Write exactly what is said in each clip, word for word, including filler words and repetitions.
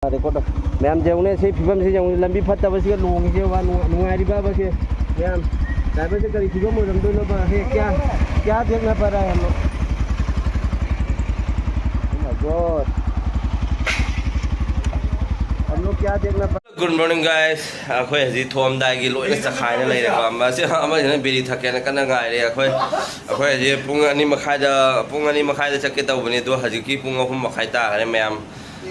ꯃꯌꯥꯝ ꯌꯦꯡꯉꯨꯅꯦ, ꯁꯤ ꯐꯤꯕꯝꯁꯤ ꯌꯦꯡꯉꯨꯅꯦ, ꯂꯝꯕꯤ ꯐꯠꯇꯕꯁꯤꯒ ꯂꯣꯡꯉꯤꯁꯦ ꯋꯥ ꯅꯨꯡꯉꯥꯏꯔꯤꯕꯕ ꯁꯤ꯫ ꯃꯌꯥꯝ ꯗ꯭ꯔꯥꯏꯚꯔꯁꯦ ꯀꯔꯤ ꯐꯤꯕꯝ ꯑꯣꯏꯔꯝꯗꯣꯏꯅꯣꯕ? ꯍꯦ, ꯀꯌꯥ ꯀꯌꯥ ꯗꯦꯛꯅ ꯄꯔꯥ ꯍꯥꯏꯕꯅꯣ? ꯒꯣꯗ꯫ ꯍꯝ ꯂꯣꯒ ꯀꯌꯥ ꯗꯦꯛꯅ ꯄꯔꯥ? Good morning guys. ꯑꯩꯈꯣꯏ ꯍꯧꯖꯤꯛ ꯊꯣꯛꯑꯝꯗꯥꯏꯒꯤ ꯂꯣꯏꯅ ꯆꯈꯥꯏꯅ ꯂꯩꯔꯦꯀꯣ꯫ ꯑꯃꯁꯤ ꯑꯃꯁꯤꯅ ꯕꯤꯔꯤ ꯊꯛꯀꯦꯅ ꯀꯟꯅ ꯉꯥꯏꯔꯦ꯫ ꯑꯩꯈꯣꯏ ꯑꯩꯈꯣꯏ ꯍꯧꯖꯤꯛ ꯄꯨꯡ ꯑꯅꯤ ꯃꯈꯥꯏꯗ ꯄꯨꯡ ꯑꯅꯤ ꯃꯈꯥꯏꯗ ꯆꯠꯀꯦ ꯇꯧꯕꯅꯤ, ꯑꯗꯣ ꯍꯧꯖꯤꯛꯀꯤ ꯄꯨꯡ ꯑꯍꯨꯝ ꯃꯈꯥꯏ ꯇꯥꯈ꯭ꯔꯦ ꯃꯌꯥꯝ꯫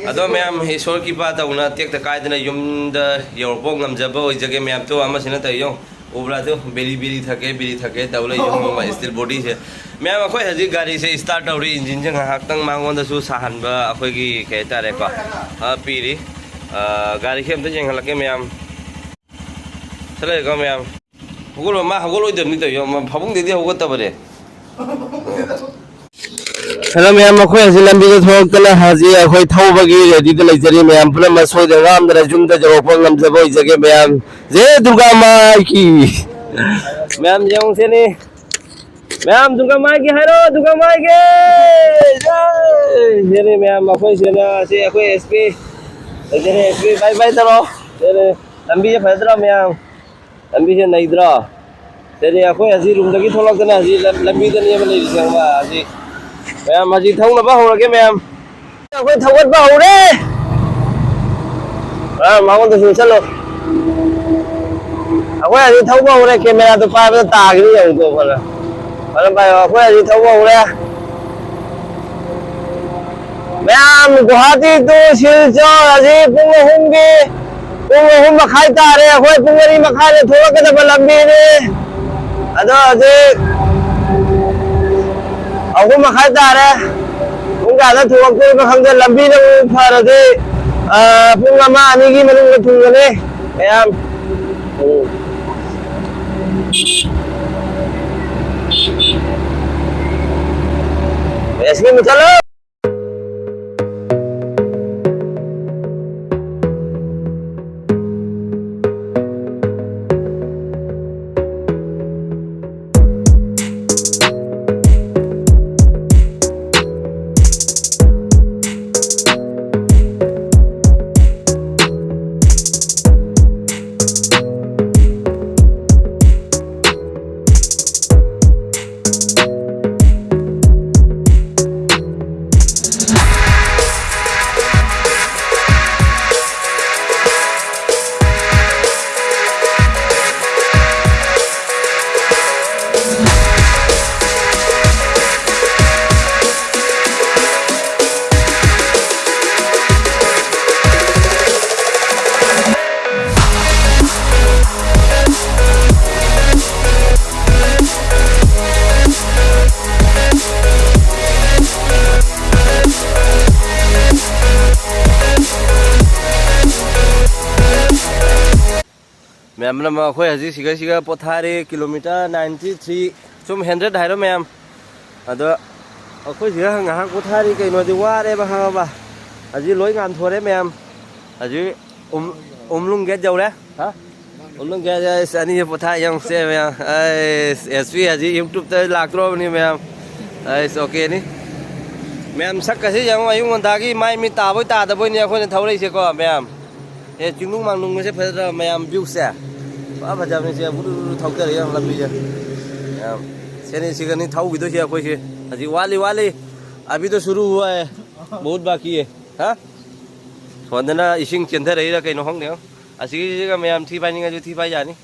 ꯑꯗꯣ ꯃꯌꯥꯝ, ꯏꯁꯣꯔ ꯀ꯭ꯔꯤꯄꯥ ꯇꯧꯅ ꯇꯦꯛꯇ ꯀꯥꯏꯗꯅ ꯌꯨꯝꯗ ꯌꯧꯔꯛꯄ ꯉꯝꯖꯕ ꯑꯣꯏꯖꯒꯦ ꯃꯌꯥꯝ꯫ ꯇꯨ ꯑꯃꯁꯤꯅ ꯇꯧꯔꯤꯌꯣ, ꯎꯕ꯭ꯔꯥ? ꯇꯨ ꯕꯤꯔꯤ ꯕꯤꯔꯤ ꯊꯛꯀꯦ, ꯕꯤꯔꯤ ꯊꯛꯀꯦ ꯇꯧ ꯂꯩ ꯌꯨꯝ ꯑꯃ ꯏꯁꯇꯤꯜ ꯕꯣꯗꯤꯁꯦ꯫ ꯃꯌꯥꯝ, ꯑꯩꯈꯣꯏ ꯍꯧꯖꯤꯛ ꯒꯥꯔꯤꯁꯦ ꯏꯁꯇꯥꯔꯠ ꯇꯧꯔꯤ, ꯏꯟꯖꯤꯟꯁꯦ ꯉꯥꯏꯍꯥꯛꯇꯪ ꯃꯉꯣꯟꯗꯁꯨ ꯁꯥꯍꯟꯕ ꯑꯩꯈꯣꯏꯒꯤ ꯀꯩ ꯍꯥꯏꯇꯥꯔꯦꯀꯣ, ꯑ, ꯄꯤꯔꯤ꯫ ꯑ, ꯒꯥꯔꯤꯁꯦ ꯑꯝꯇ ꯌꯦꯡꯍꯜꯂꯛꯀꯦ ꯃꯌꯥꯝ꯫ ꯁꯤ ꯂꯩꯀꯣ ꯃꯌꯥꯝ꯫ ꯍꯧꯒꯠꯂꯣ, ꯃꯥ ꯍꯧꯒꯠꯂꯣꯏꯗꯕꯅꯤ ꯇꯧꯔꯤꯌꯣ, ꯃꯥ ꯐꯃꯨꯡꯗꯩꯗꯤ ꯍꯧꯒꯠꯇꯕꯅꯦ꯫ ꯍꯜꯂꯣ ꯃꯌꯥꯝ, ꯑꯩꯈꯣꯏ ꯍꯧꯖꯤꯛ ꯂꯝꯕꯤꯗ ꯊꯣꯛꯂꯛꯇꯅ ꯍꯧꯖꯤꯛ ꯑꯩꯈꯣꯏ ꯊꯧꯕꯒꯤ ꯔꯦꯗꯤꯗ ꯂꯩꯖꯔꯤ꯫ ꯃꯌꯥꯝ ꯄꯨꯝꯅꯃꯛ ꯁꯣꯏꯗꯅ ꯉꯥꯝꯗꯅ ꯌꯨꯝꯗ ꯌꯧꯔꯛꯄ ꯉꯝꯖꯕ ꯑꯣꯏꯖꯒꯦ ꯃꯌꯥꯝ꯫ ꯖꯦ ꯗꯨꯔꯒꯥ ꯃꯥꯏ ꯀꯤ꯫ ꯃꯌꯥꯝ ꯌꯦꯡꯉꯨꯁꯦꯅꯦ꯫ ꯃꯌꯥꯝ ꯗꯨꯔꯒꯥ ꯃꯥꯏꯒꯤ ꯍꯥꯏꯔꯣ, ꯗꯨꯔꯒꯥ ꯃꯥꯏꯒꯤ꯫ ꯖꯦ꯫ ꯁꯤꯅꯤ ꯃꯌꯥꯝ, ꯑꯩꯈꯣꯏ ꯁꯤꯅ, ꯁꯤ ꯑꯩꯈꯣꯏ ꯑꯦꯁ ꯄꯤ꯫ ꯁꯤꯅꯤ ꯑꯦꯁ ꯄꯤ, ꯕꯥꯏ ꯕꯥꯏ ꯇꯧꯔꯣ꯫ ꯁꯤꯅꯤ꯫ ꯂꯝꯕꯤꯁꯦ ꯐꯖꯗ꯭ꯔꯣ ꯃꯌꯥꯝ? ꯂꯝꯕꯤꯁꯦ ꯅꯩꯗ꯭ꯔꯣ? ꯁꯤꯅꯤ ꯑꯩꯈꯣꯏ ꯍꯧꯖꯤꯛ ꯔꯨꯝꯗꯒꯤ ꯊꯣꯛꯂꯛꯇꯅ ꯍꯧꯖꯤꯛ ꯂꯝ-, ꯂꯝꯕꯤꯗꯅꯦꯕ ꯂꯩꯔꯤꯁꯦ ꯈꯪꯕ꯭ꯔꯥ? ꯍꯧꯖꯤꯛ ꯃꯌꯥꯝ ꯍꯧꯖꯤꯛ ꯊꯧꯅꯕ ꯍꯧꯔꯒꯦ ꯃꯌꯥꯝ꯫ ꯑꯩꯈꯣꯏ ꯊꯧꯒꯠꯄ ꯍꯧꯔꯦ꯫ ꯑ, ꯃꯉꯣꯟꯗꯁꯨ ꯆꯠꯂꯣ꯫ ꯑꯩꯈꯣꯏ ꯍꯧꯖꯤꯛ ꯊꯧꯕ ꯍꯧꯔꯦ, ꯀꯦꯃꯦꯔꯥꯗꯣ ꯄꯥꯏꯕꯗ ꯇꯥꯈꯤꯅꯤ ꯌꯦꯡꯉꯨꯀꯣ ꯐꯖꯅ꯫ ꯐꯖꯅ ꯄꯥꯏꯌꯣ, ꯑꯩꯈꯣꯏ ꯍꯧꯖꯤꯛ ꯊꯧꯕ ꯍꯧꯔꯦ꯫ ꯃꯌꯥꯝ, ꯒꯨꯋꯥꯍꯥꯇꯤ to ꯁꯤꯜꯆꯔ ꯍꯧꯖꯤꯛ ꯄꯨꯡ ꯑꯍꯨꯝꯒꯤ, ꯄꯨꯡ ꯑꯍꯨꯝ ꯃꯈꯥꯏ ꯇꯥꯔꯦ꯫ ꯑꯩꯈꯣꯏ ꯄꯨꯡ ꯃꯔꯤ ꯃꯈꯥꯏꯗ ꯊꯣꯛꯂꯛꯀꯗꯕ ꯂꯝꯕꯤꯅꯤ꯫ ꯑꯗꯣ ꯍꯧꯖꯤꯛ ꯑꯍꯨꯝ ꯃꯈꯥꯏ ꯇꯥꯔꯦ꯫ ꯄꯨꯡ ꯀꯌꯥꯗ ꯊꯣꯛꯂꯛꯇꯣꯏꯅꯣ ꯈꯪꯗꯦ꯫ ꯂꯝꯕꯤꯅ ꯑꯃꯨꯛ ꯐꯔꯗꯤ, ꯑ, ꯄꯨꯡ ꯑꯃ ꯑꯅꯤꯒꯤ ꯃꯅꯨꯡꯗ ꯊꯨꯡꯒꯅꯤ꯫ ꯃꯌꯥꯝ꯫ ꯎꯝ꯫ S P ꯃꯨꯊꯠꯂꯣ꯫ ꯃꯌꯥꯝ ꯄꯨꯝꯅꯃꯛ ꯑꯩꯈꯣꯏ ꯍꯧꯖꯤꯛ ꯁꯤꯒ ꯁꯤꯒ ꯄꯣꯊꯥꯔꯤ, ꯀꯤꯂꯣꯃꯤꯇꯔ ꯅꯥꯏꯟꯇꯤ ꯊ꯭ꯔꯤ, ꯁꯨꯝ ꯍꯟꯗ꯭ꯔꯦꯠ ꯍꯥꯏꯔꯣ ꯃꯌꯥꯝ꯫ ꯑꯗꯣ ꯑꯩꯈꯣꯏ ꯁꯤꯒ ꯉꯥꯏꯍꯥꯛ ꯄꯣꯊꯥꯔꯤ, ꯀꯩꯅꯣꯗꯤ ꯋꯥꯔꯦꯕ, ꯈꯪꯉꯕ? ꯍꯧꯖꯤꯛ ꯂꯣꯏ ꯉꯥꯟꯊꯣꯔꯦ ꯃꯌꯥꯝ꯫ ꯍꯧꯖꯤꯛ ꯎꯝ, ꯎꯝꯂꯨꯡ ꯒꯦꯠ ꯌꯧꯔꯦ꯫ ꯍꯥ? ꯎꯝꯂꯨꯡ ꯒꯦꯠ, ꯑꯁ, ꯑꯅꯤꯁꯦ ꯄꯣꯊꯥ ꯌꯥꯝ ꯆꯦ ꯃꯌꯥꯝ꯫ ꯑꯁ, ꯑꯦꯁ ꯄꯤ ꯍꯧꯖꯤꯛ ꯌꯨꯇ꯭ꯌꯨꯕꯇ ꯂꯥꯛꯇ꯭ꯔꯣꯕꯅꯤ ꯃꯌꯥꯝ꯫ ꯑꯁ, ꯑꯣꯀꯦꯅꯤ꯫ ꯃꯌꯥꯝ ꯁꯛꯀꯁꯤ ꯌꯦꯡꯉꯣ, ꯑꯌꯨꯛ ꯉꯟꯇꯥꯒꯤ ꯃꯥꯏ ꯃꯤꯠ ꯇꯥꯕꯣꯏ ꯇꯥꯗꯕꯣꯏꯅꯤ ꯑꯩꯈꯣꯏꯅ ꯊꯧꯔꯛꯏꯁꯦꯀꯣ ꯃꯌꯥꯝ꯫ ꯑꯦ, ꯆꯤꯡꯅꯨꯡ ꯃꯥꯡꯅꯨꯡꯒꯁꯦ ꯐꯖꯗ꯭ꯔꯣ ꯃꯌꯥꯝ, ꯚ꯭ꯌꯨꯁꯦ? ꯐ ꯐꯖꯕꯅꯤ ꯁꯦ, ꯕꯨꯔꯨ ꯕꯨꯔꯨ ꯊꯧꯗꯔꯛꯏ ꯌꯦꯡꯉꯣ ꯂꯝꯕꯤꯁꯦ꯫ ꯃꯌꯥꯝ, ꯁꯦꯅꯤ ꯁꯤꯒꯅꯤ ꯊꯧꯈꯤꯗꯣꯏꯁꯦ ꯑꯩꯈꯣꯏꯁꯦ꯫ ꯍꯧꯖꯤꯛ ꯋꯥꯠꯂꯤ, ꯋꯥꯠꯂꯤ꯫ ꯑꯕꯤ ꯇꯣ ꯁꯨꯔꯨ ꯍꯨꯋꯥ ꯍꯦ, ꯕꯍꯨꯠ ꯕꯥꯀꯤ ꯍꯦ꯫ ꯍꯥ? ꯁꯣꯟꯗꯅ ꯏꯁꯤꯡ ꯆꯦꯟꯊꯔꯛꯏꯔꯥ ꯀꯩꯅꯣ ꯈꯪꯗꯦ꯫ ꯑꯁꯤꯒꯤꯁꯤꯒ ꯃꯌꯥꯝ ꯊꯤ ꯐꯥꯏꯅꯤꯡꯉꯁꯨ ꯊꯤ ꯐꯥꯏ ꯌꯥꯅꯤ꯫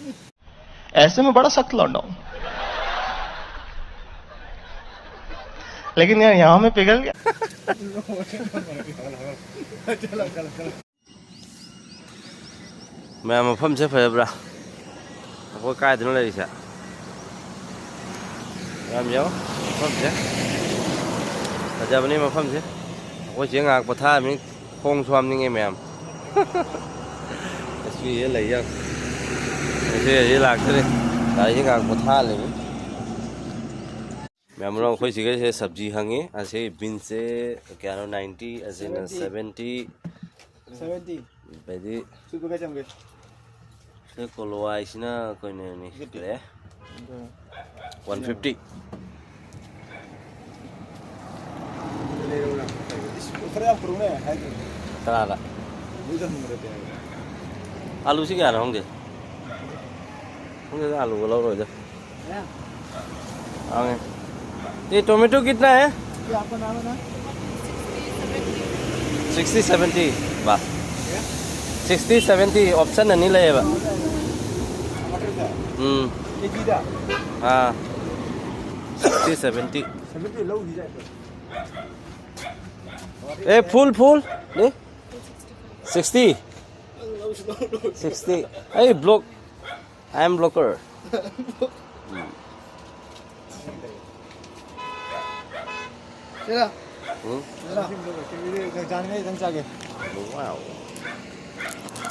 ऐसे में बड़ा सख्त लौंडा हूं। लेकिन यार, यहां मैं पिघल गया। ꯃꯌꯥꯝ, ꯃꯐꯝꯁꯦ ꯐꯖꯕ꯭ꯔꯥ? ꯑꯩꯈꯣꯏ ꯀꯥꯏꯗꯅꯣ ꯂꯩꯔꯤꯁꯦ? ꯃꯌꯥꯝ ꯌꯦꯡꯉꯣ ꯃꯐꯝꯁꯦ꯫ ꯐꯖꯕꯅꯤ ꯃꯐꯝꯁꯦ꯫ ꯑꯩꯈꯣꯏ ꯆꯦ ꯉꯥꯏꯍꯥꯛ ꯄꯣꯊꯥꯔꯝꯃꯤ꯫ ꯈꯣꯡꯁꯨ ꯍꯥꯝꯅꯤꯡꯉꯦ ꯃꯌꯥꯝ꯫ ꯑꯁꯤꯁꯦ ꯂꯩ ꯌꯥꯝ꯫ ꯑꯁꯤ ꯍꯧꯖꯤꯛ ꯂꯥꯛꯇ꯭ꯔꯤ꯫ ꯒꯥꯔꯤꯁꯦ ꯉꯥꯏꯍꯥꯛ ꯄꯣꯊꯥꯍꯜꯂꯤꯃꯤ꯫ ꯃꯌꯥꯝ ꯃꯔꯨ ꯑꯩꯈꯣꯏ ꯁꯤꯒꯩꯁꯦ ꯁꯕꯖꯤ ꯍꯪꯉꯤ꯫ ꯑꯁꯤ ꯕꯤꯟꯁꯁꯦ ꯀꯌꯥꯅꯣ? ꯅꯥꯏꯟꯇꯤ, ꯑꯁꯤꯅ ꯁꯚꯦꯟꯇꯤ꯫ ꯁꯚꯦꯟꯇꯤ꯫ ꯑꯗꯩꯗꯤ ꯁꯨꯄꯔ ꯀꯌꯥ ꯆꯪꯒꯦ? ꯁꯤ ꯀꯣꯂꯣꯋꯥꯏꯁꯤꯅ ꯀꯩꯅꯣꯅꯤ, ꯀꯔꯤ? One fifty. ꯈꯔ ꯌꯥꯝ ꯄꯨꯔꯛꯎꯅꯦ, ꯍꯥꯏꯗꯤ꯫ ꯇꯔꯥꯗ꯫ ꯑꯗꯨꯗ ꯍꯪꯕꯗ ꯀꯌꯥ? ꯑꯂꯨꯁꯤ ꯀꯌꯥꯅꯣ ꯈꯪꯗꯦ꯫ ꯈꯪꯗꯦꯗ, ꯑꯂꯨꯒ ꯂꯧꯔꯣꯏꯗ꯫ ꯍꯥꯡꯉꯦ꯫ ये टोमेटो कितना है? ये आपका नाम है ना? Sixty seventy. वाह। सिक्सटी सेवेंटी ऑप्शन ꯑꯅꯤ ꯂꯩꯌꯦꯕ꯫ ꯎꯝ꯫ ꯑꯥ꯫ Sixty seventy. ꯑꯦ, ꯐꯨꯜ, ꯐꯨꯜ꯫ ꯅꯤ? ꯁꯤꯛꯁꯇꯤ꯫ ꯁꯤꯛꯁꯇꯤ꯫ ꯑꯩ block. I am blocker. Sir. ꯎꯝ? ꯁꯤꯔ꯫ ꯖꯥꯟꯒ ꯈꯤꯇꯪ ꯆꯥꯒꯦ꯫ Wow.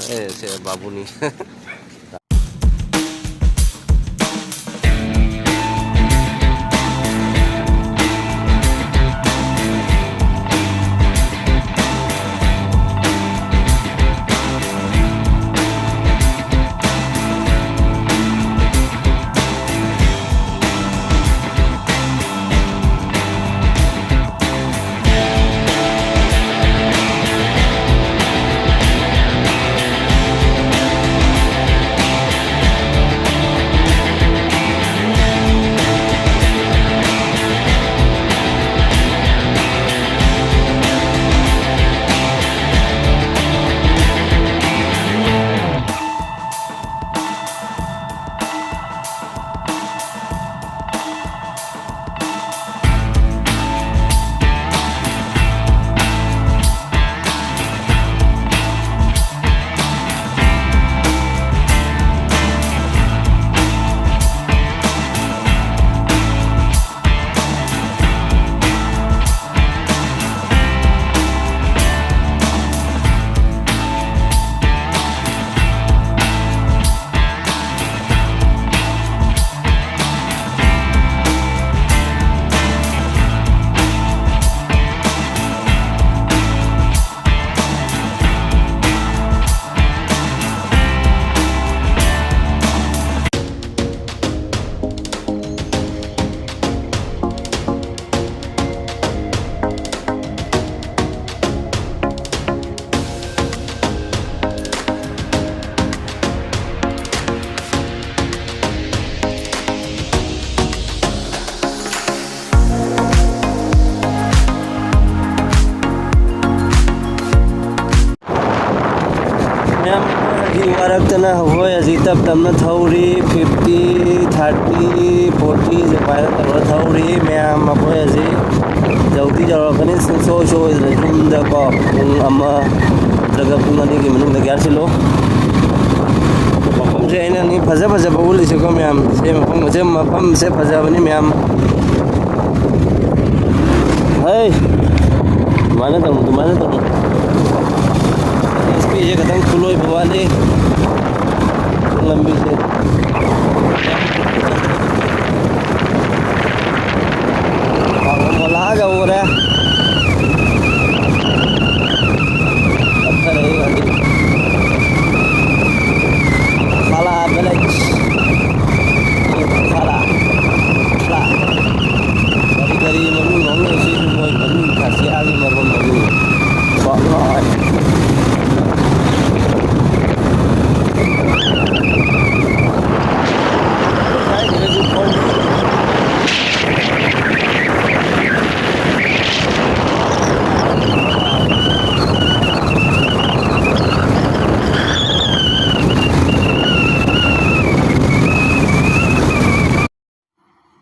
ꯑꯦ, ꯁꯦ ꯕꯥꯕꯨꯅꯤ꯫ ꯃꯌꯥꯝ ꯑꯩꯈꯣꯏ ꯍꯧꯖꯤꯛ ꯋꯥꯔꯛꯇꯅ ꯑꯩꯈꯣꯏ ꯍꯧꯖꯤꯛ ꯇꯞ ꯇꯞꯅ ꯊꯧꯔꯤ, fifty, thirty, forty ꯁꯨꯃꯥꯏꯅ ꯇꯧꯔ ꯊꯧꯔꯤ꯫ ꯃꯌꯥꯝ ꯑꯩꯈꯣꯏ ꯍꯧꯖꯤꯛ ꯌꯧꯗꯤ ꯌꯧꯔꯛꯀꯅꯤ ꯁꯨꯡꯁꯣꯏ ꯁꯣꯏꯗꯅ ꯌꯨꯝꯗꯀꯣ, ꯄꯨꯡ ꯑꯃ ꯅꯠꯇ꯭ꯔꯒ ꯄꯨꯡ ꯑꯅꯤꯒꯤ ꯃꯅꯨꯡꯗ ꯒ꯭ꯌꯥꯔ ꯁꯤꯜꯂꯣ꯫ ꯃꯐꯝꯁꯦ ꯑꯩꯅ ꯃꯤ ꯐꯖ ꯐꯖꯕ ꯎꯠꯂꯤꯁꯦꯀꯣ ꯃꯌꯥꯝ, ꯁꯤ ꯃꯐꯝꯁꯦ, ꯃꯐꯝꯁꯦ ꯐꯖꯕꯅꯤ ꯃꯌꯥꯝ꯫ ꯍꯩ, ꯑꯗꯨꯃꯥꯏꯅ ꯇꯧꯅꯨ, ꯑꯗꯨꯃꯥꯏꯅ ꯇꯧꯅꯨ꯫ ꯑꯦꯁ ꯄꯤꯁꯦ ꯈꯤꯇꯪ ꯈꯨꯂꯣꯏꯕ ꯋꯥꯠꯂꯤ꯫ ꯂꯝꯕꯤꯁꯦ ꯄꯥꯡꯒꯣꯝ ꯂꯥꯛꯑꯒ ꯎꯔꯦ꯫ ꯇꯞꯊꯔꯛꯏ ꯍꯧꯖꯤꯛ꯫ ꯐꯥꯂꯥ village꯫ ꯐꯥꯂꯥ꯫ ꯐꯥꯂꯥ꯫ ꯀꯔꯤ ꯀꯔꯤ ꯃꯃꯤꯡ ꯈꯪꯗꯦ ꯁꯤꯁꯨ ꯃꯣꯏ ꯃꯃꯤꯡ ꯈꯥꯁꯤꯌꯥꯒꯤ ꯃꯔꯣꯟ ꯃꯃꯤꯡ꯫ ꯄꯥꯛꯂꯣꯏ꯫ ꯍꯥꯏꯗ꯭ꯔꯁꯨ ꯈꯪꯗꯦ꯫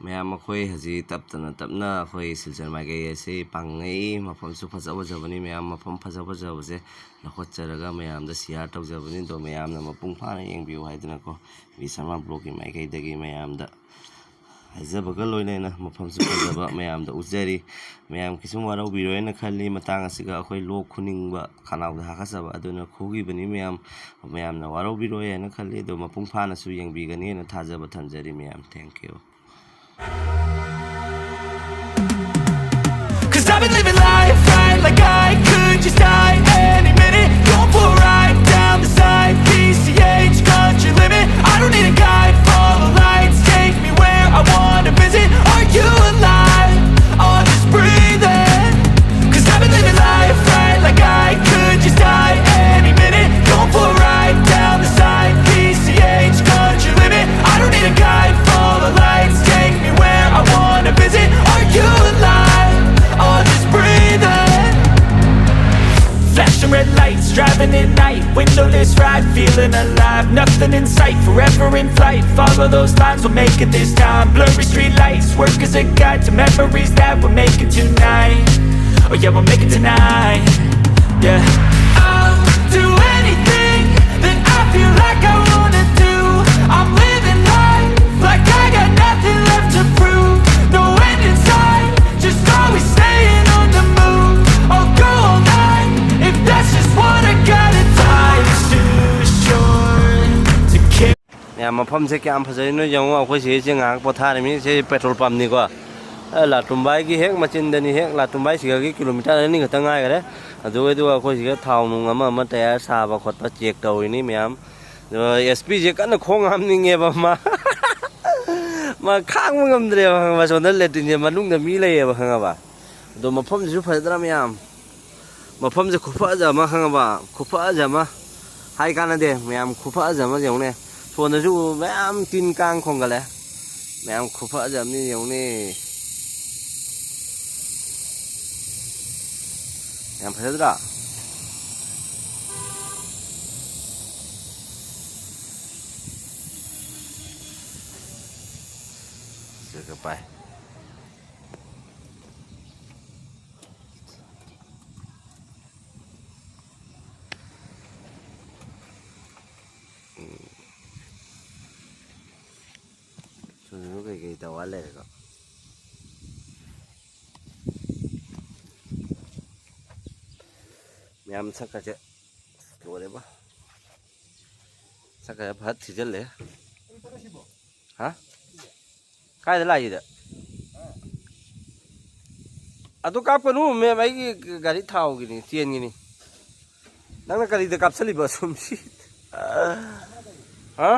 ꯃꯌꯥꯝ, ꯑꯩꯈꯣꯏ ꯍꯧꯖꯤꯛ ꯇꯞꯇꯅ ꯇꯞꯅ ꯑꯩꯈꯣꯏ ꯁꯤꯜꯆꯔ ꯃꯥꯏꯀꯩ ꯑꯁꯤ ꯄꯥꯡꯉꯛꯏ꯫ ꯃꯐꯝꯁꯨ ꯐꯖ ꯐꯖꯕꯅꯤ꯫ ꯃꯌꯥꯝ, ꯃꯐꯝ ꯐꯖ ꯐꯖꯕꯁꯦ ꯂꯧꯈꯠꯆꯔꯒ ꯃꯌꯥꯝꯗ share ꯇꯧꯖꯕꯅꯤ꯫ ꯑꯗꯣ ꯃꯌꯥꯝꯅ ꯃꯄꯨꯡ ꯐꯥꯅ ꯌꯦꯡꯕꯤꯌꯨ ꯍꯥꯏꯗꯅꯀꯣ, ꯕꯤ ꯁꯔꯃ vlogꯀꯤ ꯃꯥꯏꯀꯩꯗꯒꯤ ꯃꯌꯥꯝꯗ ꯍꯥꯏꯖꯕꯒ ꯂꯣꯏꯅꯅ ꯃꯐꯝꯁꯨ ꯐꯖꯕ ꯃꯌꯥꯝꯗ ꯎꯠꯆꯔꯤ꯫ ꯃꯌꯥꯝ ꯀꯩꯁꯨꯝ ꯋꯥꯔꯧꯕꯤꯔꯣꯏꯅ ꯈꯜꯂꯤ꯫ ꯃꯇꯥꯡ ꯑꯁꯤꯒ ꯑꯩꯈꯣꯏ ꯂꯣꯛ ꯈꯨꯅꯤꯡꯕ, ꯈꯅꯥꯎꯗ ꯍꯥꯀꯠꯆꯕ ꯑꯗꯨꯅ ꯈꯨꯈꯤꯕꯅꯤ ꯃꯌꯥꯝ꯫ ꯃꯌꯥꯝꯅ ꯋꯥꯔꯧꯕꯤꯔꯣꯏ ꯍꯥꯏꯅ ꯈꯜꯂꯤ꯫ ꯑꯗꯣ ꯃꯄꯨꯡ ꯐꯥꯅꯁꯨ ꯌꯦꯡꯕꯤꯒꯅꯤ ꯍꯥꯏꯅ ꯊꯥꯖꯕ ꯊꯝꯖꯔꯤ ꯃꯌꯥꯝ꯫ Thank you. Cause I've been living life right like I could just die any minute. Going for a ride down the side, P C H country limit. I don't need a guide, follow lights, take me where I wanna visit. Are you alive? Or just breathing? Cause I've been living life right like I could just die any minute. Going for a ride down the side, P C H country limit. I don't need a guide, follow lights, take me where I wanna visit. Are you alive? Or just breathing? Flashing Lights, driving at night, windowless ride, feeling alive. Nothing in sight, forever in flight. Follow those lines, we'll make it this time. Blurry street lights, work as a guide to memories that we're making tonight. Oh yeah, we'll make it tonight. Yeah. I'll do anything that I feel like I wanna do. I'm living life like I got nothing left to prove. No end in sight, just always staying on the move. I'll go all night if that's just what I gotta do. Life's too short to care. ꯌꯥꯝ ꯃꯐꯝꯁꯦ ꯀꯌꯥꯝ ꯐꯖꯔꯤꯅꯣ ꯌꯦꯡꯉꯣ꯫ ꯑꯩꯈꯣꯏ ꯁꯤꯁꯦ ꯉꯥꯏꯍꯥꯛ ꯄꯣꯊꯥꯔꯤꯃꯤ꯫ ꯁꯤ petrol ꯄꯝꯅꯤꯀꯣ꯫ ꯑ, ꯂꯥꯇꯨꯝꯕꯥꯏꯒꯤ ꯍꯦꯛ ꯃꯆꯤꯟꯗꯅꯤ, ꯍꯦꯛ ꯂꯥꯇꯨꯝꯕꯥꯏ ꯁꯤꯒꯒꯤ ꯀꯤꯂꯣꯃꯤꯇꯔ ꯑꯅꯤ ꯈꯛꯇ ꯉꯥꯏꯈꯔꯦ꯫ ꯑꯗꯨꯒ, ꯑꯗꯨꯒ ꯑꯩꯈꯣꯏ ꯁꯤꯒ ꯊꯥꯎ ꯅꯨꯡ ꯑꯃ ꯑꯃ ꯇꯌꯥꯔ ꯁꯥꯕ ꯈꯣꯠꯄ ꯆꯦꯛ ꯇꯧꯔꯤꯅꯤ ꯃꯌꯥꯝ꯫ ꯑꯗꯨꯒ ꯑꯦꯁ ꯄꯤꯁꯦ ꯀꯟꯅ ꯈꯣꯡ ꯍꯥꯝꯅꯤꯡꯉꯦꯕ ꯃꯥ꯫ ꯃꯥ ꯈꯥꯡꯕ ꯉꯝꯗ꯭ꯔꯦꯕ, ꯈꯪꯉꯕ? ꯁꯣꯝꯗ ꯂꯦꯇ꯭ꯔꯤꯟꯁꯦ ꯃꯅꯨꯡꯗ ꯃꯤ ꯂꯩꯌꯦꯕ, ꯈꯪꯉꯕ? ꯑꯗꯣ ꯃꯐꯝꯁꯤꯁꯨ ꯐꯖꯗ꯭ꯔꯥ ꯃꯌꯥꯝ? ꯃꯐꯝꯁꯦ ꯈꯨꯐꯖ ꯑꯃ, ꯈꯪꯉꯕ? ꯈꯨꯐꯖ ꯑꯃ꯫ ꯍꯥꯏ ꯀꯥꯟꯅꯗꯦ ꯃꯌꯥꯝ, ꯈꯨꯐꯖ ꯑꯃ ꯌꯦꯡꯉꯨꯅꯦ꯫ ꯁꯣꯝꯗꯁꯨ ꯃꯌꯥꯝ ꯇꯤꯟ ꯀꯥꯡ ꯈꯣꯡꯒꯠꯂꯦ꯫ ꯃꯌꯥꯝ ꯈꯨꯐꯖ ꯑꯃꯅꯤ ꯌꯦꯡꯉꯨꯅꯦ꯫ ꯌꯥꯝ ꯐꯖꯗ꯭ꯔꯥ? ꯁꯤꯒ ꯄꯥꯏ꯫ ꯎꯝ꯫ ꯁꯣꯝꯗꯁꯨ ꯀꯩꯀꯩ ꯇꯧꯔ ꯂꯩꯔꯦꯀꯣ꯫ ꯃꯌꯥꯝ ꯁꯛꯀꯁꯦ ꯂꯣꯏꯔꯦꯕ꯫ ꯁꯛꯀꯁꯦ ꯐꯠ ꯊꯤꯖꯤꯜꯂꯦ꯫ ꯍꯥ? ꯀꯥꯏꯗ ꯂꯥꯛꯏꯗ? ꯑꯗꯨ ꯀꯥꯞꯀꯅꯨ ꯃꯦꯝ, ꯑꯩꯒꯤ ꯒꯥꯔꯤ ꯊꯥꯎꯒꯤꯅꯤ, ꯇꯦꯟꯒꯤꯅꯤ꯫ ꯅꯪꯅ ꯀꯔꯤꯗ ꯀꯥꯞꯁꯜꯂꯤꯕ ꯁꯨꯝꯁꯤ? ꯍꯥ?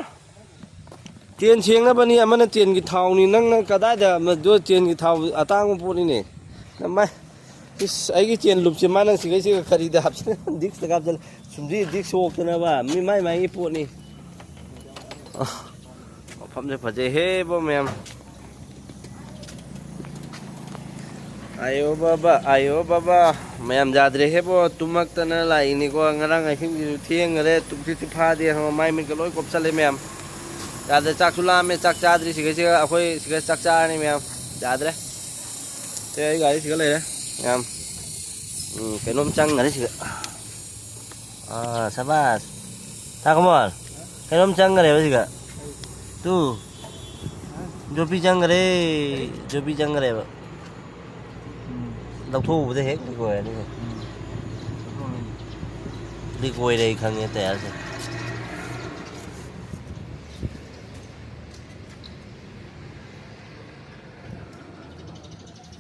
ꯇꯦꯟ ꯁꯦꯡꯅꯕꯅꯤ, ꯑꯃꯅ ꯇꯦꯟꯒꯤ ꯊꯥꯎꯅꯤ꯫ ꯅꯪꯅ ꯀꯗꯥꯏꯗ ꯃꯗꯨ ꯇꯦꯟꯒꯤ ꯊꯥꯎ ꯑꯇꯥꯡꯕ ꯄꯣꯠꯅꯤꯅꯦ? ꯅꯃꯥꯏ, ꯏꯁ, ꯑꯩꯒꯤ ꯆꯦꯟ ꯂꯨꯞꯁꯦ ꯃꯥꯅ ꯁꯤꯒꯩꯁꯤꯒ ꯀꯔꯤꯗ ꯍꯥꯞꯆꯤꯜꯂꯦ? ꯗꯤꯛꯁꯇ ꯍꯥꯞꯆꯤꯜꯂꯦ꯫ ꯁꯨꯝꯁꯤ ꯗꯤꯛꯁ ꯁꯣꯛꯇꯅꯕ ꯃꯤ ꯃꯥꯏ ꯃꯥꯏꯒꯤ ꯄꯣꯠꯅꯤ꯫ ꯑ, ꯃꯐꯝꯁꯦ ꯐꯖꯩꯍꯦ ꯏꯕꯣ ꯃꯌꯥꯝ꯫ ꯑꯌꯣ ꯕꯕꯥ, ꯑꯌꯣ ꯕꯕꯥ꯫ ꯃꯌꯥꯝ ꯌꯥꯗ꯭ꯔꯦꯍꯦꯕꯣ, ꯇꯨꯝꯃꯛꯇꯅ ꯂꯥꯛꯏꯅꯤꯀꯣ꯫ ꯉꯔꯥꯡ ꯑꯍꯤꯡꯁꯤꯁꯨ ꯊꯦꯡꯈꯔꯦ, ꯇꯨꯝꯁꯤꯠꯁꯨ ꯐꯥꯗꯦ, ꯃꯥꯏ ꯃꯤꯠꯀ ꯂꯣꯏ ꯀꯣꯞꯁꯜꯂꯦ ꯃꯌꯥꯝ꯫ ꯌꯥꯗ꯭ꯔꯦ, ꯆꯥꯛꯁꯨ ꯂꯥꯝꯃꯦ, ꯆꯥꯛ ꯆꯥꯗ꯭ꯔꯤ꯫ ꯁꯤꯒꯩꯁꯤꯒ ꯑꯩꯈꯣꯏ ꯁꯤꯒ ꯆꯥꯛ ꯆꯥꯔꯅꯤ ꯃꯌꯥꯝ꯫ ꯌꯥꯗ꯭ꯔꯦ꯫ ꯁꯦ, ꯑꯩ ꯒꯥꯔꯤ ꯁꯤꯒ ꯂꯩꯔꯦ ꯃꯌꯥꯝ꯫ ꯎꯝ, ꯀꯩꯅꯣꯝ ꯆꯪꯈꯔꯦ ꯁꯤꯒ꯫ ꯑꯥ, ꯁꯕꯥꯁ꯫ ꯇꯥ ꯀꯃꯜ, ꯀꯩꯅꯣꯝ ꯆꯪꯈꯔꯦꯕ ꯁꯤꯒ꯫ ꯇꯨ꯫ ꯖꯣꯄꯤ ꯆꯪꯈꯔꯦ꯫ ꯖꯣꯄꯤ ꯆꯪꯈꯔꯦꯕ꯫ ꯎꯝ꯫ ꯂꯧꯊꯣꯛꯎꯕꯗ ꯍꯦꯛ ꯂꯤꯛ ꯑꯣꯏꯔꯅꯤ꯫ ꯎꯝ꯫ ꯂꯤꯛ ꯑꯣꯏꯔꯦ ꯑꯩ ꯈꯪꯉꯦ ꯇꯌꯥꯔꯁꯦ꯫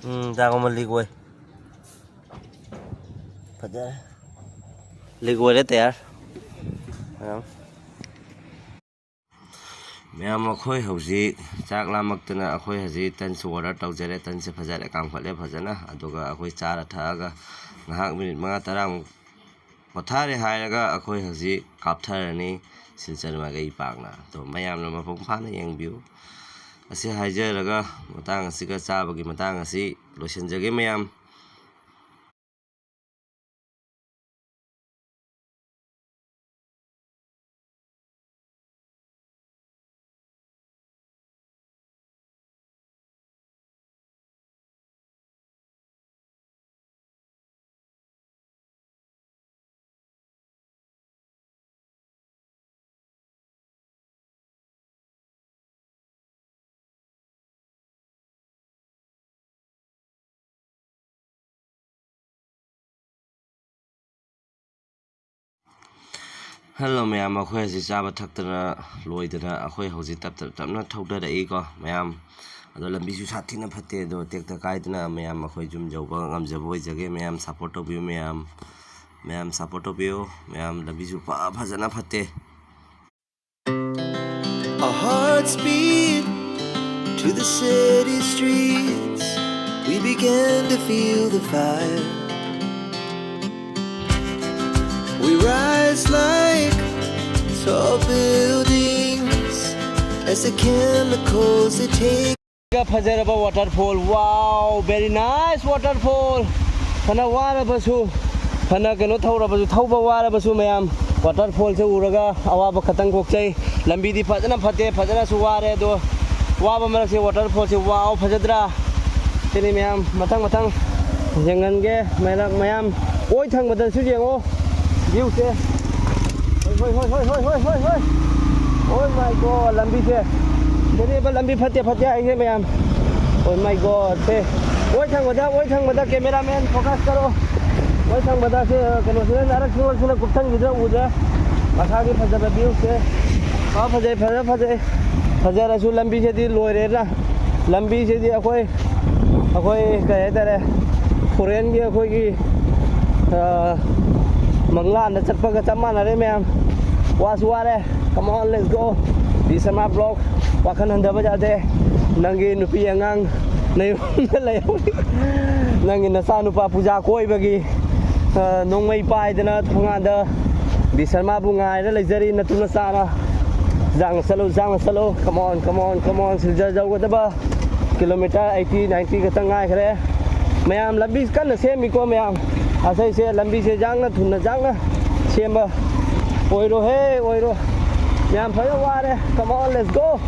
ꯎꯝ, ꯇꯥ ꯀꯃꯜ ꯂꯤꯛ ꯑꯣꯏ꯫ ꯐꯖꯔꯦ꯫ ꯂꯤꯛ ꯑꯣꯏꯔꯦ ꯇꯌꯥꯔ꯫ ꯃꯌꯥꯝ꯫ ꯃꯌꯥꯝ, ꯑꯩꯈꯣꯏ ꯍꯧꯖꯤꯛ ꯆꯥꯛ ꯂꯥꯝꯃꯛꯇꯅ ꯑꯩꯈꯣꯏ ꯍꯧꯖꯤꯛ ꯇꯟꯁꯨ order ꯇꯧꯖꯔꯦ꯫ ꯇꯟꯁꯦ ꯐꯖꯔꯦ, ꯀꯥꯝꯈꯠꯂꯦ ꯐꯖꯅ꯫ ꯑꯗꯨꯒ ꯑꯩꯈꯣꯏ ꯆꯥꯔ ꯊꯛꯑꯒ ꯉꯥꯏꯍꯥꯛ ꯃꯤꯅꯤꯠ ꯃꯉꯥ ꯇꯔꯥꯃꯨꯛ ꯄꯣꯊꯥꯔꯦ ꯍꯥꯏꯔꯒ ꯑꯩꯈꯣꯏ ꯍꯧꯖꯤꯛ ꯀꯥꯞꯊꯔꯅꯤ ꯁꯤꯜꯆꯔ ꯃꯥꯏꯀꯩ ꯄꯥꯛꯅ꯫ ꯑꯗꯣ ꯃꯌꯥꯝꯅ ꯃꯄꯨꯡ ꯐꯥꯅ ꯌꯦꯡꯕꯤꯌꯨ꯫ ꯑꯁꯤ ꯍꯥꯏꯖꯔꯒ ꯃꯇꯥꯡ ꯑꯁꯤꯒ ꯆꯥꯕꯒꯤ ꯃꯇꯥꯡ ꯑꯁꯤ ꯂꯣꯏꯁꯤꯟꯖꯒꯦ ꯃꯌꯥꯝ꯫ ꯍꯜꯂꯣ ꯃꯌꯥꯝ, ꯑꯩꯈꯣꯏ ꯍꯧꯖꯤꯛ ꯆꯥꯕ ꯊꯛꯇꯅ ꯂꯣꯏꯗꯅ ꯑꯩꯈꯣꯏ ꯍꯧꯖꯤꯛ ꯇꯞ ꯇꯞ ꯇꯞꯅ ꯊꯧꯗꯔꯛꯏꯀꯣ ꯃꯌꯥꯝ꯫ ꯑꯗꯣ ꯂꯝꯕꯤꯁꯨ ꯁꯥꯊꯤꯅ ꯐꯠꯇꯦ, ꯑꯗꯣ ꯇꯦꯛꯇ ꯀꯥꯏꯗꯅ ꯃꯌꯥꯝ ꯑꯩꯈꯣꯏ ꯌꯨꯝ ꯌꯧꯕ ꯉꯝꯖꯕ ꯑꯣꯏꯖꯒꯦ꯫ ꯃꯌꯥꯝ support ꯇꯧꯕꯤꯌꯨ ꯃꯌꯥꯝ, ꯃꯌꯥꯝ support ꯇꯧꯕꯤꯌꯨ ꯃꯌꯥꯝ꯫ ꯂꯝꯕꯤꯁꯨ ꯐ-, ꯐꯖꯅ ꯐꯠꯇꯦ꯫ Our hearts beat to the city streets. We began to feel the fire. We rise like tall buildings as the chemicals they take ꯐꯖꯔꯕ waterfall, wow, very nice waterfall. ꯐꯅ ꯋꯥꯔꯕꯁꯨ, ꯐꯅ ꯀꯩꯅꯣ ꯇꯧꯔꯕꯁꯨ, ꯊꯧꯕ ꯋꯥꯔꯕꯁꯨ ꯃꯌꯥꯝ, waterfallꯁꯦ ꯎꯔꯒ ꯑꯋꯥꯕ ꯈꯇꯪ ꯀꯣꯛꯆꯩ꯫ ꯂꯝꯕꯤꯗꯤ ꯐꯖꯅ ꯐꯠꯇꯦ, ꯐꯖꯅꯁꯨ ꯋꯥꯔꯦ, ꯑꯗꯣ ꯋꯥꯕ ꯃꯔꯛꯁꯦ waterfallꯁꯦ, wow, ꯐꯖꯗ꯭ꯔꯥ? ꯁꯤꯅꯤ ꯃꯌꯥꯝ, ꯃꯊꯪ ꯃꯊꯪ ꯌꯦꯡꯍꯟꯒꯦ꯫ ꯃꯌꯥꯝ, ꯃꯌꯥꯝ ꯑꯣꯏ ꯊꯪꯕꯗꯁꯨ ꯌꯦꯡꯉꯣ viewꯁꯦ꯫ ꯍꯣꯏ, ꯍꯣꯏ, ꯍꯣꯏ꯫ Oh my God, ꯂꯝꯕꯤꯁꯦ꯫ ꯁꯤꯅꯦꯕ ꯂꯝꯕꯤ ꯐꯠꯇꯦ, ꯐꯠꯇꯦ ꯍꯥꯏꯁꯦ ꯃꯌꯥꯝ꯫ Oh my God, ꯁꯦ꯫ ꯑꯣꯏ ꯊꯪꯕꯗ, ꯑꯣꯏ ꯊꯪꯕꯗ cameraman focus ꯇꯧꯔꯣ꯫ ꯑꯣꯏ ꯊꯪꯕꯗ ꯁꯦ, ꯀꯩꯅꯣꯁꯤꯅ ꯅꯥꯔꯛ ꯁꯤꯡꯂꯛꯁꯤꯅ ꯀꯨꯞꯁꯟꯈꯤꯗꯅ ꯎꯗ꯭ꯔꯦ꯫ ꯃꯈꯥꯒꯤ ꯐꯖꯕ viewꯁꯦ꯫ ꯑꯥ, ꯐꯖꯩ, ꯐꯖ, ꯐꯖꯩ꯫ ꯐꯖꯔꯁꯨ ꯂꯝꯕꯤꯁꯤꯗꯤ ꯂꯣꯏꯔꯦꯅ꯫ ꯂꯝꯕꯤꯁꯤꯗꯤ ꯑꯩꯈꯣꯏ, ꯑꯩꯈꯣꯏ ꯀꯩ ꯍꯥꯏꯇꯥꯔꯦ, foreignꯒꯤ ꯑꯩꯈꯣꯏꯒꯤ, ꯑ, ꯃꯪꯂꯥꯟꯗ ꯆꯠꯄꯒ ꯆꯞ ꯃꯥꯟꯅꯔꯦ ꯃꯌꯥꯝ꯫ ꯋꯥꯁꯨ ꯋꯥꯔꯦ꯫ Come on, let's go. B Sharma vlog꯫ ꯋꯥꯈꯜ ꯍꯟꯊꯕ ꯌꯥꯗꯦ꯫ ꯅꯪꯒꯤ ꯅꯨꯄꯤ ꯑꯉꯥꯡ ꯅꯌꯨꯝꯗ ꯂꯩꯍꯧꯔꯤ꯫ ꯅꯪꯒꯤ ꯅꯆꯥꯅꯨꯄꯥ ꯄꯨꯖꯥ ꯀꯣꯏꯕꯒꯤ, ꯑ, ꯅꯣꯡꯃꯩ ꯄꯥꯏꯗꯅ ꯊꯣꯡꯒꯥꯟꯗ ꯕꯤ ꯁꯔꯃꯕꯨ ꯉꯥꯏꯔ ꯂꯩꯖꯔꯤ ꯅꯇꯨ ꯅꯆꯥꯅ꯫ ꯌꯥꯡꯅ ꯆꯠꯂꯨ, ꯌꯥꯡꯅ ꯆꯠꯂꯨ꯫ Come on, come on, come on. Silchar ꯌꯧꯒꯗꯕ kilometre eighty, ninety ꯈꯛꯇꯪ ꯉꯥꯏꯈ꯭ꯔꯦ꯫ ꯃꯌꯥꯝ ꯂꯝꯕꯤ ꯀꯟꯅ ꯁꯦꯝꯃꯤꯀꯣ ꯃꯌꯥꯝ꯫ ꯑꯁꯩꯁꯦ ꯂꯝꯕꯤꯁꯦ ꯌꯥꯡꯅ ꯊꯨꯅ ꯌꯥꯡꯅ ꯁꯦꯝꯕ ꯑꯣꯏꯔꯣꯍꯦ, ꯑꯣꯏꯔꯣ꯫ ꯃꯌꯥꯝ ꯐꯖꯅ ꯋꯥꯔꯦ꯫ Come on, let's go.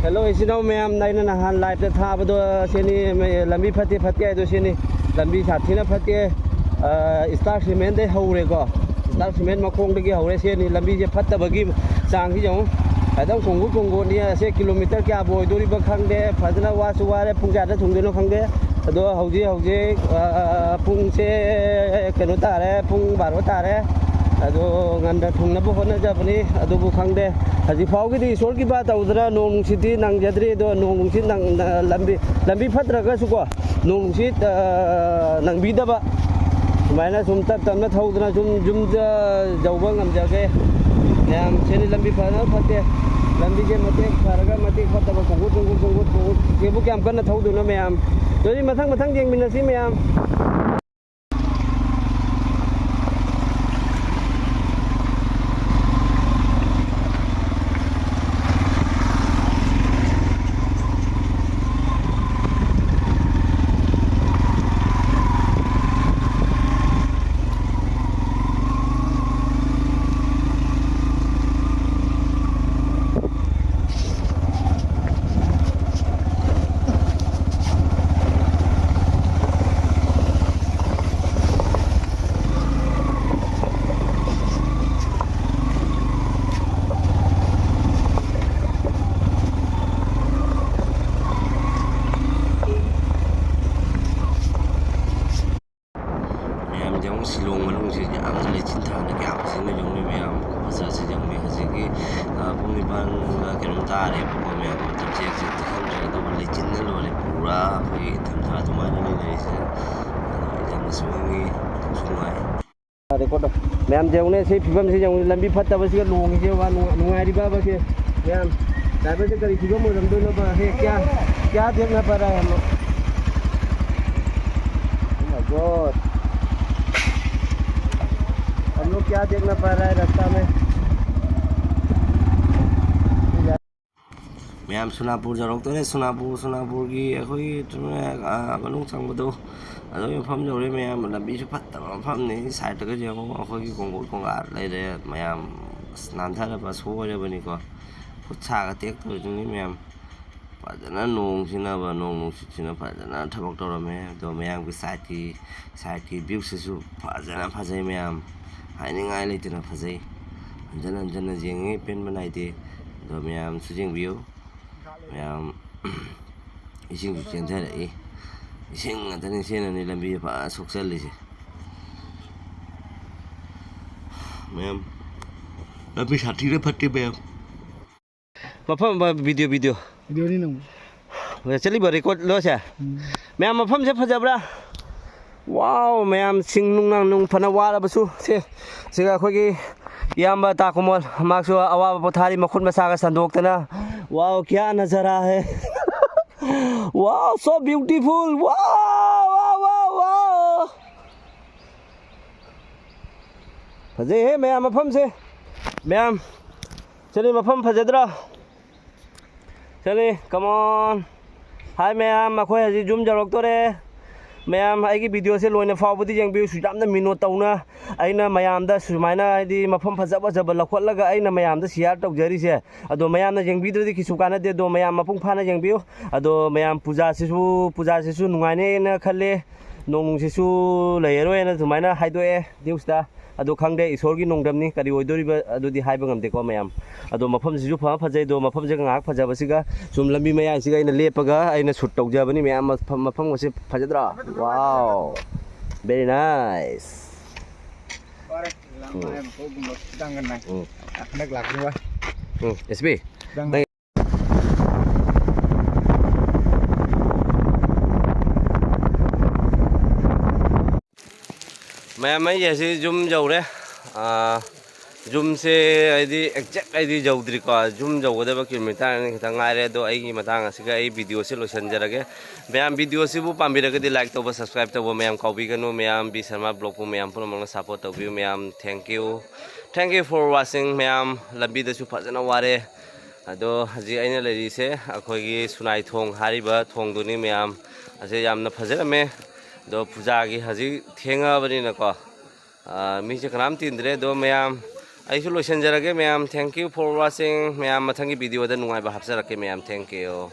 Hello, ꯏꯆꯤꯟ ꯏꯅꯥꯎ ꯃꯌꯥꯝ, ꯑꯩꯅ ꯅꯍꯥꯟ liveꯇ ꯊꯥꯕꯗꯣ ꯁꯤꯅꯤ, ꯂꯝꯕꯤ ꯐꯠꯇꯦ, ꯐꯠꯇꯦ ꯍꯥꯏꯗꯣ ꯁꯤꯅꯤ꯫ ꯂꯝꯕꯤ ꯁꯥꯊꯤꯅ ꯐꯠꯇꯦ꯫ ꯑ, Star Cementꯗꯩ ꯍꯧꯔꯦꯀꯣ꯫ Star Cement ꯃꯈꯣꯡꯗꯒꯤ ꯍꯧꯔꯦ꯫ ꯁꯤꯅꯤ ꯂꯝꯕꯤꯁꯦ ꯐꯠꯇꯕꯒꯤ ꯆꯥꯡꯁꯤ ꯌꯦꯡꯉꯨ꯫ ꯑꯗꯨꯝ ꯀꯣꯡꯒꯨꯠ ꯀꯣꯡꯒꯨꯠꯅꯤ꯫ ꯑꯁꯦ kilometre ꯀꯌꯥꯕꯨ ꯑꯣꯏꯗꯣꯔꯤꯕ ꯈꯪꯗꯦ꯫ ꯐꯖꯅ ꯋꯥꯁꯨ ꯋꯥꯔꯦ꯫ ꯄꯨꯡ ꯀꯌꯥꯗ ꯊꯨꯡꯗꯣꯏꯅꯣ ꯈꯪꯗꯦ꯫ ꯑꯗꯣ ꯍꯧꯖꯤꯛ ꯍꯧꯖꯤꯛ, ꯑ, ꯄꯨꯡꯁꯦ ꯀꯩꯅꯣ ꯇꯥꯔꯦ, ꯄꯨꯡ ꯕꯥꯔꯣ ꯇꯥꯔꯦ꯫ ꯑꯗꯣ ꯉꯟꯅ ꯊꯨꯡꯅꯕ ꯍꯣꯠꯅꯖꯕꯅꯤ꯫ ꯑꯗꯨꯕꯨ ꯈꯪꯗꯦ꯫ ꯍꯧꯖꯤꯛ ꯐꯥꯎꯒꯤꯗꯤ ꯏꯁꯣꯔꯒꯤ ꯀ꯭ꯔꯤꯄꯥ ꯇꯧꯗꯅ ꯅꯣꯡ ꯅꯨꯡꯁꯤꯠꯇꯤ ꯅꯪꯖꯗ꯭ꯔꯤ꯫ ꯑꯗꯣ ꯅꯣꯡ ꯅꯨꯡꯁꯤꯠ ꯅꯪ-, ꯅ-, ꯂꯝꯕꯤ, ꯂꯝꯕꯤ ꯐꯠꯇ꯭ꯔꯒꯁꯨꯀꯣ, ꯅꯣꯡ ꯅꯨꯡꯁꯤꯠ, ꯑ, ꯅꯪꯕꯤꯗꯕ, ꯁꯨꯃꯥꯏꯅ ꯁꯨꯝ ꯇꯞ ꯇꯞꯅ ꯊꯧꯗꯅ ꯁꯨꯝ ꯌꯨꯝꯗ ꯌꯧꯕ ꯉꯝꯖꯒꯦ꯫ ꯃꯌꯥꯝ, ꯁꯤꯅꯤ ꯂꯝꯕꯤ ꯐꯅ ꯐꯠꯇꯦ꯫ ꯂꯝꯕꯤꯁꯦ ꯃꯇꯦꯛ ꯐꯔꯒ ꯃꯇꯦꯛ ꯐꯠꯇꯕ ꯈꯣꯡꯒꯨꯠ, ꯈꯣꯡꯒꯨꯠ, ꯈꯣꯡꯒꯨꯠ, ꯈꯣꯡꯒꯨꯠ꯫ ꯁꯤꯕꯨ ꯀꯌꯥꯝ ꯀꯟꯅ ꯊꯧꯗꯣꯏꯅꯣ ꯃꯌꯥꯝ? ꯑꯗꯨꯗꯤ ꯃꯊꯪ ꯃꯊꯪ ꯌꯦꯡꯃꯤꯟꯅꯁꯤ ꯃꯌꯥꯝ꯫ ꯊꯥꯗ ꯀꯌꯥꯝ ꯐꯖꯅ ꯌꯧꯅꯤ ꯃꯌꯥꯝ, ꯐꯖꯕꯁꯤ ꯌꯧꯅꯤ꯫ ꯍꯧꯖꯤꯛꯀꯤ, ꯑ, ꯄꯨꯡ ꯅꯤꯄꯥꯟꯒ ꯀꯩꯅꯣꯝ ꯇꯥꯔꯦꯕꯀꯣ ꯃꯌꯥꯝ, ꯃꯇꯝꯁꯦ exact ꯈꯪꯗ꯭ꯔꯦ, ꯑꯗꯨꯕꯨ ꯂꯩꯆꯤꯟꯅ ꯂꯣꯏꯔꯦ ꯄꯨꯔꯥ꯫ ꯑꯩꯈꯣꯏꯒꯤ ꯏꯪꯊꯝꯊꯥ ꯑꯗꯨꯃꯥꯏꯅꯅꯤ ꯂꯩꯔꯤꯁꯦ꯫ ꯑꯗꯣ ꯌꯥꯝꯅꯁꯨ ꯏꯪꯉꯤ, ꯌꯥꯝꯅꯁꯨ ꯅꯨꯡꯉꯥꯏ꯫ ꯃꯌꯥꯝ ꯌꯦꯡꯉꯨꯅꯦ, ꯁꯤ ꯐꯤꯕꯝꯁꯤ ꯌꯦꯡꯉꯨꯅꯦ, ꯂꯝꯕꯤ ꯐꯠꯇꯕꯁꯤꯒ ꯂꯣꯡꯉꯤꯁꯦ ꯋꯥ ꯅꯨꯡꯉꯥꯏꯔꯤꯕꯕ ꯁꯤ ꯃꯌꯥꯝ꯫ ꯗ꯭ꯔꯥꯏꯚꯔꯁꯦ ꯀꯔꯤ ꯐꯤꯕꯝ ꯑꯣꯏꯔꯝꯗꯣꯏꯅꯣꯕ? ꯍꯦ, ꯀꯌꯥ, ꯀꯌꯥ ꯗꯦꯛꯅ ꯄꯔꯥ ꯍꯥꯏꯅꯣ? Oh my God. हम लोग क्या देखना पड़ रहा है रास्ता में? ꯃꯌꯥꯝ ꯁꯣꯅꯥꯄꯨꯔ ꯌꯧꯔꯛꯇꯣꯔꯦ꯫ ꯁꯣꯅꯥꯄꯨꯔ, ꯁꯣꯅꯥꯄꯨꯔꯒꯤ ꯑꯩꯈꯣꯏꯒꯤ, ꯑ, ꯃꯅꯨꯡ ꯆꯪꯕꯗꯣ, ꯑꯗꯨꯒꯤ ꯃꯐꯝ ꯌꯧꯔꯦ ꯃꯌꯥꯝ꯫ ꯂꯝꯕꯤꯁꯨ ꯐꯠꯇꯕ ꯃꯐꯝꯅꯤ꯫ ꯁꯥꯏꯠꯇꯒ ꯌꯦꯡꯉꯣ, ꯑꯩꯈꯣꯏꯒꯤ ꯀꯣꯡꯒꯣꯠ ꯀꯣꯡꯒꯥ ꯂꯩꯔꯦ ꯃꯌꯥꯝ꯫ ꯑꯁ, ꯅꯥꯟꯊꯔꯕ ꯁꯣꯏꯔꯕꯅꯤꯀꯣ꯫ ꯈꯨꯠ ꯁꯥꯒ ꯇꯦꯛꯇꯧꯔꯤꯗꯨꯅꯤ ꯃꯌꯥꯝ꯫ ꯐꯖꯅ ꯅꯣꯡꯁꯤꯅꯕ, ꯅꯣꯡ ꯅꯨꯡꯁꯤꯠꯁꯤꯅ ꯐꯖꯅ ꯊꯕꯛ ꯇꯧꯔꯝꯃꯦ꯫ ꯑꯗꯣ ꯃꯌꯥꯝꯒꯤ ꯁꯥꯏꯠꯀꯤ, ꯁꯥꯏꯠꯀꯤ ꯚ꯭ꯌꯨꯁꯤꯁꯨ ꯐꯖꯅ ꯐꯖꯩ ꯃꯌꯥꯝ꯫ ꯍꯥꯏꯅꯤꯡꯉꯥꯏ ꯂꯩꯇꯅ ꯐꯖꯩ꯫ ꯍꯟꯖꯟ ꯍꯟꯖꯟꯅ ꯌꯦꯡꯉꯤ, ꯄꯦꯟꯕ ꯅꯥꯏꯗꯦ꯫ ꯑꯗꯣ ꯃꯌꯥꯝꯁꯨ ꯌꯦꯡꯕꯤꯌꯨ꯫ ꯃꯌꯥꯝ, ꯏꯁꯤꯡꯁꯨ ꯆꯦꯟꯊꯔꯛꯏ꯫ ꯏꯁꯤꯡ ꯉꯥꯛꯇꯅꯤ ꯆꯦꯟꯅꯅꯤ ꯂꯝꯕꯤꯁꯦ ꯐꯖꯅ ꯁꯣꯛꯆꯜꯂꯤꯁꯦ꯫ ꯃꯌꯥꯝ, ꯂꯝꯕꯤ ꯁꯥꯊꯤꯅ ꯐꯠꯇꯦ ꯃꯌꯥꯝ꯫ ꯃꯐꯝ, ꯚꯤꯗꯤꯑꯣ, ꯚꯤꯗꯤꯑꯣ꯫ ꯚꯤꯗꯤꯑꯣꯅꯤ ꯅꯪ꯫ ꯆꯠꯂꯤꯕ ꯔꯦꯀꯣꯔꯠ ꯂꯣ ꯁꯦ? ꯎꯝ꯫ ꯃꯌꯥꯝ, ꯃꯐꯝꯁꯦ ꯐꯖꯕ꯭ꯔꯥ? ꯋꯥꯎ, ꯃꯌꯥꯝ, ꯆꯤꯡ ꯅꯨꯡ ꯅꯥꯡ ꯅꯨꯡ ꯐꯅ ꯋꯥꯔꯕꯁꯨ ꯁꯦ, ꯁꯤꯒ ꯑꯩꯈꯣꯏꯒꯤ ꯏꯌꯥꯝꯕ ꯇꯥꯀꯨꯃꯣꯜ, ꯃꯍꯥꯛꯁꯨ ꯑꯋꯥꯕ ꯄꯣꯊꯥꯔꯤ, ꯃꯈꯨꯠ ꯃꯁꯥꯒ ꯁꯟꯗꯣꯛꯇꯅ꯫ ꯋꯥꯎ, ꯀꯌꯥ ꯅꯖꯔꯥ ꯍꯦ꯫ ꯋꯥꯎ, so beautiful. ꯋꯥꯎ, ꯋꯥꯎ, ꯋꯥꯎ, ꯋꯥꯎ꯫ ꯐꯖꯩꯍꯦ ꯃꯌꯥꯝ ꯃꯐꯝꯁꯦ꯫ ꯃꯌꯥꯝ, ꯆꯠꯂꯤ ꯃꯐꯝ ꯐꯖꯗ꯭ꯔꯣ? ꯆꯠꯂꯤ, come on꯫ ꯍꯥꯏ ꯃꯌꯥꯝ, ꯑꯩꯈꯣꯏ ꯍꯧꯖꯤꯛ ꯌꯨꯝ ꯌꯧꯔꯛꯇꯣꯔꯦ꯫ ꯃꯌꯥꯝ, ꯑꯩꯒꯤ ꯚꯤꯗꯤꯑꯣꯁꯦ ꯂꯣꯏꯅ ꯐꯥꯎꯕꯗꯤ ꯌꯦꯡꯕꯤꯌꯨ꯫ ꯁꯨꯛ ꯌꯥꯝꯅ ꯃꯤꯅꯣꯠ ꯇꯧꯅ ꯑꯩꯅ ꯃꯌꯥꯝꯗ ꯁꯨꯃꯥꯏꯅ, ꯍꯥꯏꯗꯤ, ꯃꯐꯝ ꯐꯖ ꯐꯖꯕ ꯂꯧꯈꯠꯂꯒ ꯑꯩꯅ ꯃꯌꯥꯝꯗ ꯁꯤꯌꯥꯔ ꯇꯧꯖꯔꯤꯁꯦ꯫ ꯑꯗꯣ ꯃꯌꯥꯝꯅ ꯌꯦꯡꯕꯤꯗ꯭ꯔꯗꯤ ꯀꯩꯁꯨ ꯀꯥꯟꯅꯗꯦ꯫ ꯑꯗꯣ ꯃꯌꯥꯝ ꯃꯄꯨꯡ ꯐꯥꯅ ꯌꯦꯡꯕꯤꯌꯨ꯫ ꯑꯗꯣ ꯃꯌꯥꯝ, ꯄꯨꯖꯥꯁꯤꯁꯨ, ꯄꯨꯖꯥꯁꯤꯁꯨ ꯅꯨꯡꯉꯥꯏꯅꯦꯅ ꯈꯜꯂꯦ꯫ ꯅꯣꯡꯅꯨꯡꯁꯤꯠꯁꯨ ꯂꯩꯔꯔꯣꯏꯅ ꯑꯗꯨꯃꯥꯏꯅ ꯍꯥꯏꯗꯣꯛꯑꯦ ꯅ꯭ꯌꯨꯁꯇ꯫ ꯑꯗꯣ ꯈꯪꯗꯦ, ꯏꯁꯣꯔꯒꯤ ꯅꯣꯡꯗꯝꯅꯤ, ꯀꯔꯤ ꯑꯣꯏꯗꯣꯔꯤꯕ ꯑꯗꯨꯗꯤ ꯍꯥꯏꯕ ꯉꯝꯗꯦꯀꯣ ꯃꯌꯥꯝ꯫ ꯑꯗꯣ ꯃꯐꯝꯁꯤꯁꯨ ꯐꯖ ꯐꯖꯩ꯫ ꯑꯗꯣ ꯃꯐꯝꯁꯤꯒ ꯉꯥꯏꯍꯥꯛ ꯐꯖꯕꯁꯤꯒ ꯁꯨꯝ ꯂꯝꯕꯤ ꯃꯌꯥꯏꯁꯤꯒ ꯑꯩꯅ ꯂꯦꯞꯄꯒ ꯑꯩꯅ ꯁꯨꯠ ꯇꯧꯖꯕꯅꯤ ꯃꯌꯥꯝ꯫ ꯃꯐꯝ, ꯃꯐꯝ ꯑꯁꯤ ꯐꯖꯗ꯭ꯔꯣ? Wow, very nice꯫ ꯎꯝ꯫ ꯎꯝ꯫ ꯑꯦꯁ ꯕꯤ꯫ ꯃꯌꯥꯝ, ꯑꯩ ꯍꯧꯖꯤꯛ ꯌꯨꯝ ꯌꯧꯔꯦ꯫ ꯑꯥ, ꯌꯨꯝꯁꯦ ꯍꯥꯏꯗꯤ exact ꯍꯥꯏꯗꯤ ꯌꯧꯗ꯭ꯔꯤꯀꯣ, ꯌꯨꯝ ꯌꯧꯒꯗꯕ ꯀꯤꯂꯣꯃꯤꯇꯔ ꯑꯅꯤ ꯈꯛꯇꯪ ꯉꯥꯏꯔꯦ꯫ ꯑꯗꯣ ꯑꯩꯒꯤ ꯃꯇꯥꯡ ꯑꯁꯤꯒ ꯑꯩ ꯚꯤꯗꯤꯑꯣꯁꯦ ꯂꯣꯏꯁꯤꯟꯖꯔꯒꯦ꯫ ꯃꯌꯥꯝ, ꯚꯤꯗꯤꯑꯣꯁꯤꯕꯨ ꯄꯥꯝꯕꯤꯔꯒꯗꯤ like ꯇꯧꯕ, subscribe ꯇꯧꯕ ꯃꯌꯥꯝ ꯀꯥꯎꯕꯤꯒꯅꯨ꯫ ꯃꯌꯥꯝ, ꯕꯤ ꯁꯔꯃ ꯕ꯭ꯂꯣꯒꯄꯨ ꯃꯌꯥꯝ ꯄꯨꯝꯅꯃꯛꯅ support ꯇꯧꯕꯤꯌꯨ꯫ ꯃꯌꯥꯝ, thank you, thank you for watching꯫ ꯃꯌꯥꯝ, ꯂꯝꯕꯤꯗꯁꯨ ꯐꯖꯅ ꯋꯥꯔꯦ꯫ ꯑꯗꯣ ꯍꯧꯖꯤꯛ ꯑꯩꯅ ꯂꯩꯔꯤꯁꯦ ꯑꯩꯈꯣꯏꯒꯤ ꯁꯨꯅꯥꯏ ꯊꯣꯡ ꯍꯥꯏꯔꯤꯕ ꯊꯣꯡꯗꯨꯅꯤ꯫ ꯃꯌꯥꯝ, ꯑꯁꯤ ꯌꯥꯝꯅ ꯐꯖꯔꯝꯃꯦ꯫ ꯑꯗꯣ ꯄꯨꯖꯥꯒꯤ ꯍꯧꯖꯤꯛ ꯊꯦꯡꯉꯕꯅꯤꯅꯀꯣ, ꯑꯥ, ꯃꯤꯁꯦ ꯀꯅꯥꯝ ꯇꯤꯟꯗ꯭ꯔꯦ꯫ ꯑꯗꯣ ꯃꯌꯥꯝ, ꯑꯩꯁꯨ ꯂꯣꯏꯁꯤꯟꯖꯔꯒꯦ꯫ ꯃꯌꯥꯝ, thank you for watching꯫ ꯃꯌꯥꯝ, ꯃꯊꯪꯒꯤ ꯚꯤꯗꯤꯑꯣꯗ ꯅꯨꯡꯉꯥꯏꯕ ꯍꯥꯞꯆꯔꯛꯀꯦ꯫ ꯃꯌꯥꯝ, thank you꯫